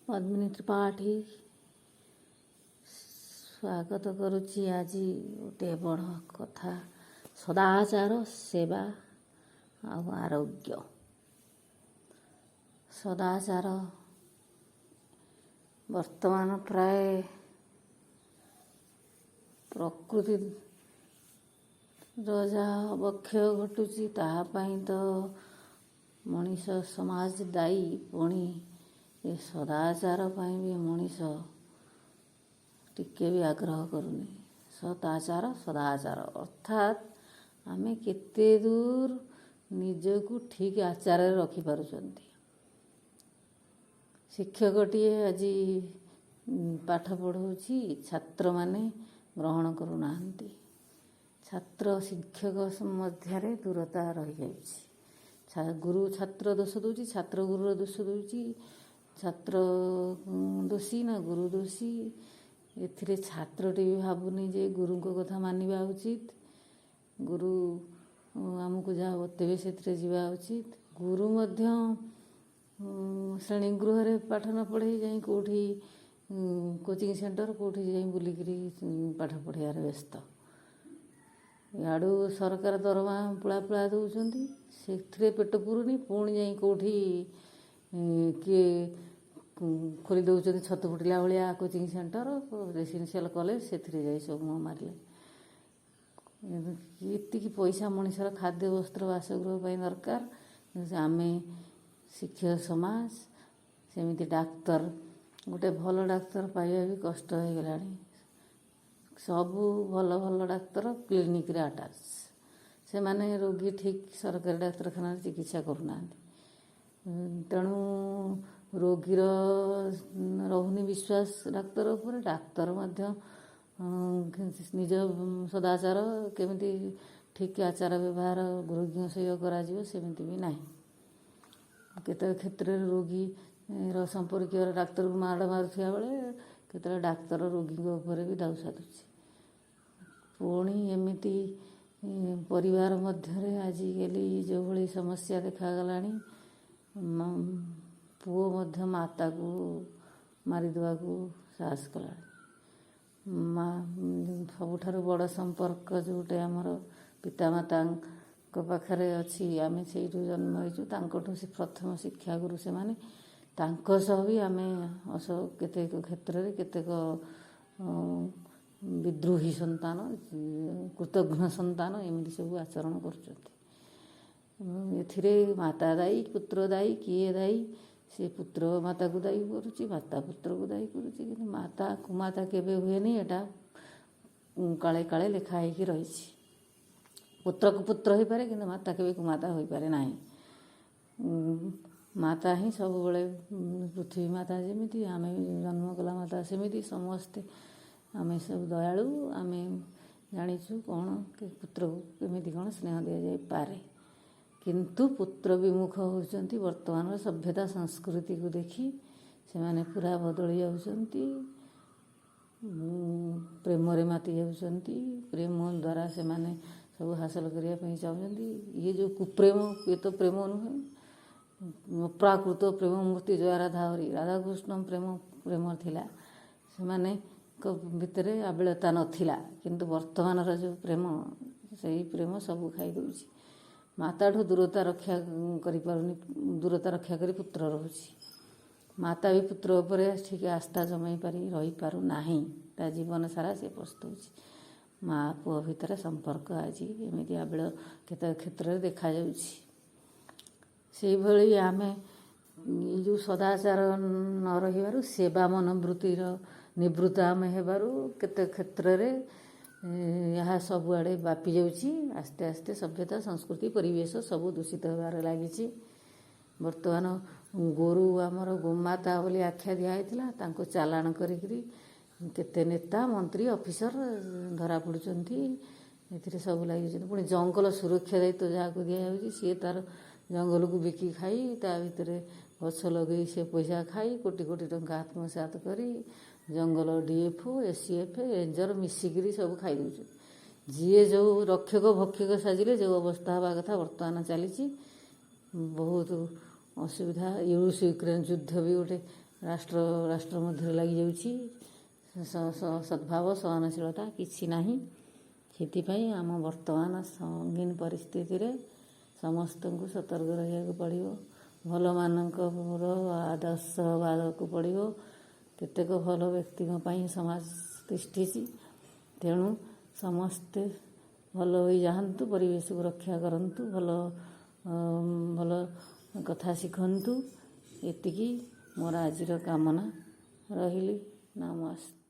ପଦ୍ମିନୀ ତ୍ରିପାଠୀ ସ୍ୱାଗତ କରୁଛି। ଆଜି ଗୋଟେ ବଡ଼ କଥା, ସଦାଚାର, ସେବା ଆଉ ଆରୋଗ୍ୟ। ସଦାଚାର ବର୍ତ୍ତମାନ ପ୍ରାୟ ପ୍ରକୃତିର ଯାହା ଅବକ୍ଷୟ ଘଟୁଛି, ତାହା ପାଇଁ ତ ମଣିଷ ସମାଜ ଦାୟୀ। ପୁଣି ଏ ସଦାଚାର ପାଇଁ ବି ମଣିଷ ଟିକେ ବି ଆଗ୍ରହ କରୁନି। ସଦାଚାର, ସଦାଚାର ଅର୍ଥାତ୍ ଆମେ କେତେ ଦୂର ନିଜକୁ ଠିକ୍ ଆଚାରରେ ରଖିପାରୁଛନ୍ତି। ଶିକ୍ଷକଟିଏ ଆଜି ପାଠ ପଢ଼ଉଛି, ଛାତ୍ରମାନେ ଗ୍ରହଣ କରୁନାହାନ୍ତି। ଛାତ୍ର ଶିକ୍ଷକ ମଧ୍ୟରେ ଦୂରତା ରହିଯାଉଛି। ଗୁରୁ ଛାତ୍ର ଦୋଷ ଦେଉଛି, ଛାତ୍ର ଗୁରୁର ଦୋଷ ଦେଉଛି। ଛାତ୍ର ଦୋଷୀ ନା ଗୁରୁ ଦୋଷୀ? ଏଥିରେ ଛାତ୍ରଟି ବି ଭାବୁନି ଯେ ଗୁରୁଙ୍କ କଥା ମାନିବା ଉଚିତ, ଗୁରୁ ଆମକୁ ଯାହା ବତେଇବେ ସେଥିରେ ଯିବା ଉଚିତ। ଗୁରୁ ମଧ୍ୟ ଶ୍ରେଣୀ ଗୃହରେ ପାଠ ନ ପଢ଼େଇ ଯାଇ କେଉଁଠି କୋଚିଂ ସେଣ୍ଟର, କେଉଁଠି ଯାଇ ବୁଲିକିରି ପାଠ ପଢ଼େଇବାରେ ବ୍ୟସ୍ତ। ଇଆଡ଼ୁ ସରକାର ଦରମା ପୁଳା ପୁଳା ଦେଉଛନ୍ତି, ସେଥିରେ ପେଟ ପୁରୁନି। ପୁଣି ଯାଇ କେଉଁଠି କିଏ ଖୋଲି ଦେଉଛନ୍ତି ଛତୁ ଫୁଟିଲା ଭଳିଆ କୋଚିଂ ସେଣ୍ଟର, ରେସିଡେନ୍ସିଆଲ କଲେଜ, ସେଥିରେ ଯାଇ ସବୁ ମୁହଁ ମାରିଲେ। ଏତିକି ପଇସା ମଣିଷର ଖାଦ୍ୟ, ବସ୍ତ୍ର, ବାସଗୃହ ପାଇଁ ଦରକାର। ଆମେ ଶିକ୍ଷକ ସମାଜ ସେମିତି ଡାକ୍ତର, ଗୋଟେ ଭଲ ଡାକ୍ତର ପାଇବା ବି କଷ୍ଟ ହେଇଗଲାଣି। ସବୁ ଭଲ ଭଲ ଡାକ୍ତର କ୍ଲିନିକରେ ଆଟାଚ୍। ସେମାନେ ରୋଗୀ ଠିକ୍ ସରକାରୀ ଡାକ୍ତରଖାନାରେ ଚିକିତ୍ସା କରୁନାହାନ୍ତି। ତେଣୁ ରୋଗୀର ରହୁନି ବିଶ୍ୱାସ ଡାକ୍ତର ଉପରେ। ଡାକ୍ତର ମଧ୍ୟ ନିଜ ସଦାଚାର କେମିତି ଠିକ୍ ଆଚାର ବ୍ୟବହାର ରୋଗୀଙ୍କ ସହିତ କରାଯିବ, ସେମିତି ବି ନାହିଁ। କେତେକ କ୍ଷେତ୍ରରେ ରୋଗୀର ସମ୍ପର୍କୀୟ ଡାକ୍ତରକୁ ମାଡ଼ ମାରୁଥିବା ବେଳେ କେତେବେଳେ ଡାକ୍ତର ରୋଗୀଙ୍କ ଉପରେ ବି ଦାଉ ସାଧୁଛି। ପୁଣି ଏମିତି ପରିବାର ମଧ୍ୟରେ ଆଜିକାଲି ଯେଉଁଭଳି ସମସ୍ୟା ଦେଖାଗଲାଣି, ପୁଅ ମଧ୍ୟ ମାତାକୁ ମାରିଦେବାକୁ ସାହସ କଲାଣି। ମା ସବୁଠାରୁ ବଡ଼ ସମ୍ପର୍କ ଯେଉଁଟା ଆମର ପିତାମାତାଙ୍କ ପାଖରେ ଅଛି, ଆମେ ସେଇଠୁ ଜନ୍ମ ହେଇଛୁ, ତାଙ୍କଠୁ ସେ ପ୍ରଥମ ଶିକ୍ଷାଗୁରୁ ସେମାନେ। ତାଙ୍କ ସହ ବି ଆମେ କେତେକ କ୍ଷେତ୍ରରେ କେତେକ ବିଦ୍ରୋହୀ ସନ୍ତାନ, କୃତଘ୍ନ ସନ୍ତାନ ଏମିତି ସବୁ ଆଚରଣ କରୁଛନ୍ତି। ଏଥିରେ ମାତା ଦାୟୀ, ପୁତ୍ର ଦାୟୀ, କିଏ ଦାୟୀ? ସେ ପୁତ୍ର ମାତାକୁ ଦାୟୀ କରୁଛି, ମାତା ପୁତ୍ରକୁ ଦାୟୀ କରୁଛି। କିନ୍ତୁ ମାତା କୁମାତା କେବେ ହୁଏନି, ଏଇଟା କାଳେ କାଳେ ଲେଖା ହେଇକି ରହିଛି। ପୁତ୍ରକୁ ପୁତ୍ର ହୋଇପାରେ, କିନ୍ତୁ ମାତା କେବେ କୁମାତା ହୋଇପାରେ ନାହିଁ। ମାତା ହିଁ ସବୁବେଳେ ପୃଥିବୀ ମାତା ଯେମିତି, ଆମେ ଜନ୍ମ କଲା ମାତା ସେମିତି, ସମସ୍ତେ ଆମେ ସବୁ ଦୟାଳୁ। ଆମେ ଜାଣିଛୁ କ'ଣ ପୁତ୍ରକୁ କେମିତି କ'ଣ ସ୍ନେହ ଦିଆଯାଇପାରେ। କିନ୍ତୁ ପୁତ୍ର ବିମୁଖ ହେଉଛନ୍ତି। ବର୍ତ୍ତମାନର ସଭ୍ୟତା ସଂସ୍କୃତିକୁ ଦେଖି ସେମାନେ ପୁରା ବଦଳି ଯାଉଛନ୍ତି, ପ୍ରେମରେ ମାତି ଯାଉଛନ୍ତି। ପ୍ରେମ ଦ୍ୱାରା ସେମାନେ ସବୁ ହାସଲ କରିବା ପାଇଁ ଚାହୁଁଛନ୍ତି। ଇଏ ଯେଉଁ କୁପ୍ରେମ, ଇଏ ତ ପ୍ରେମ ନୁହେଁ। ଅପ୍ରାକୃତ ପ୍ରେମ ମୂର୍ତ୍ତି ଜୟ ରାଧା ହରି। ରାଧାକୃଷ୍ଣ ପ୍ରେମ ପ୍ରେମ ଥିଲା, ସେମାନଙ୍କ ଭିତରେ ଆବିଳତା ନଥିଲା। କିନ୍ତୁ ବର୍ତ୍ତମାନର ଯେଉଁ ପ୍ରେମ, ସେଇ ପ୍ରେମ ସବୁ ଖାଇଦେଉଛି। ମାତାଠୁ ଦୂରତା ରକ୍ଷା କରିପାରୁନି, ଦୂରତା ରକ୍ଷା କରି ପୁତ୍ର ରହୁଛି। ମାତା ବି ପୁତ୍ର ଉପରେ ଠିକ୍ ଆସ୍ଥା ଜମାଇ ପାରି ରହିପାରୁନାହିଁ। ତା ଜୀବନ ସାରା ସେ ପସ୍ତଉଛି। ମା ପୁଅ ଭିତରେ ସମ୍ପର୍କ ଆଜି ଏମିତି ଆବିଳ କେତେକ କ୍ଷେତ୍ରରେ ଦେଖାଯାଉଛି। ସେଇଭଳି ଆମେ ଏଇ ଯେଉଁ ସଦାଚାର ନ ରହିବାରୁ, ସେବା ମନୋବୃତ୍ତିର ନିବୃତ୍ତ ଆମେ ହେବାରୁ କେତେ କ୍ଷେତ୍ରରେ ଏହା ସବୁଆଡ଼େ ବ୍ୟାପି ଯାଉଛି। ଆସ୍ତେ ଆସ୍ତେ ସଭ୍ୟତା, ସଂସ୍କୃତି, ପରିବେଶ ସବୁ ଦୂଷିତ ହେବାରେ ଲାଗିଛି। ବର୍ତ୍ତମାନ ଗୋରୁ ଆମର ଗୋମାତା ବୋଲି ଆଖ୍ୟା ଦିଆହେଇଥିଲା, ତାଙ୍କୁ ଚାଲାଣ କରିକିରି କେତେ ନେତା, ମନ୍ତ୍ରୀ, ଅଫିସର ଧରା ପଡ଼ୁଛନ୍ତି। ଏଥିରେ ସବୁ ଲାଗିଛନ୍ତି। ପୁଣି ଜଙ୍ଗଲ ସୁରକ୍ଷା ଦାୟିତ୍ୱ ଯାହାକୁ ଦିଆଯାଉଛି, ସିଏ ତାର ଜଙ୍ଗଲକୁ ବିକି ଖାଇ, ତା ଭିତରେ ଗଛ ଲଗେଇ ସେ ପଇସା ଖାଇ, କୋଟି କୋଟି ଟଙ୍କା ଆତ୍ମସାତ କରି, ଜଙ୍ଗଲ ଡିଏଫ୍, ଏସିଏଫ୍, ରେଞ୍ଜର ମିଶିକିରି ସବୁ ଖାଇ ଦେଉଛନ୍ତି। ଯିଏ ଯେଉଁ ରକ୍ଷକ ଭକ୍ଷକ ସାଜିଲେ ଯେଉଁ ଅବସ୍ଥା ହେବା କଥା ବର୍ତ୍ତମାନ ଚାଲିଛି। ବହୁତ ଅସୁବିଧା। ରୁଷ ୟୁକ୍ରେନ ଯୁଦ୍ଧ ବି ଗୋଟେ ରାଷ୍ଟ୍ର ରାଷ୍ଟ୍ର ମଧ୍ୟରେ ଲାଗିଯାଉଛି। ସଦ୍ଭାବ, ସହନଶୀଳତା କିଛି ନାହିଁ। ସେଥିପାଇଁ ଆମ ବର୍ତ୍ତମାନ ସଙ୍ଗୀନ ପରିସ୍ଥିତିରେ ସମସ୍ତଙ୍କୁ ସତର୍କ ରହିବାକୁ ପଡ଼ିବ, ଭଲମାନଙ୍କର ଆଦର୍ଶ ହେବାକୁ ପଡ଼ିବ। କେତେକ ଭଲ ବ୍ୟକ୍ତିଙ୍କ ପାଇଁ ସମାଜ ତିଷ୍ଠିଛି। ତେଣୁ ସମସ୍ତେ ଭଲ ହୋଇଯାଆନ୍ତୁ, ପରିବେଶକୁ ରକ୍ଷା କରନ୍ତୁ, ଭଲ ଭଲ କଥା ଶିଖନ୍ତୁ। ଏତିକି ମୋର ଆଜିର କାମନା। ରହିଲି, ନମସ୍ତେ।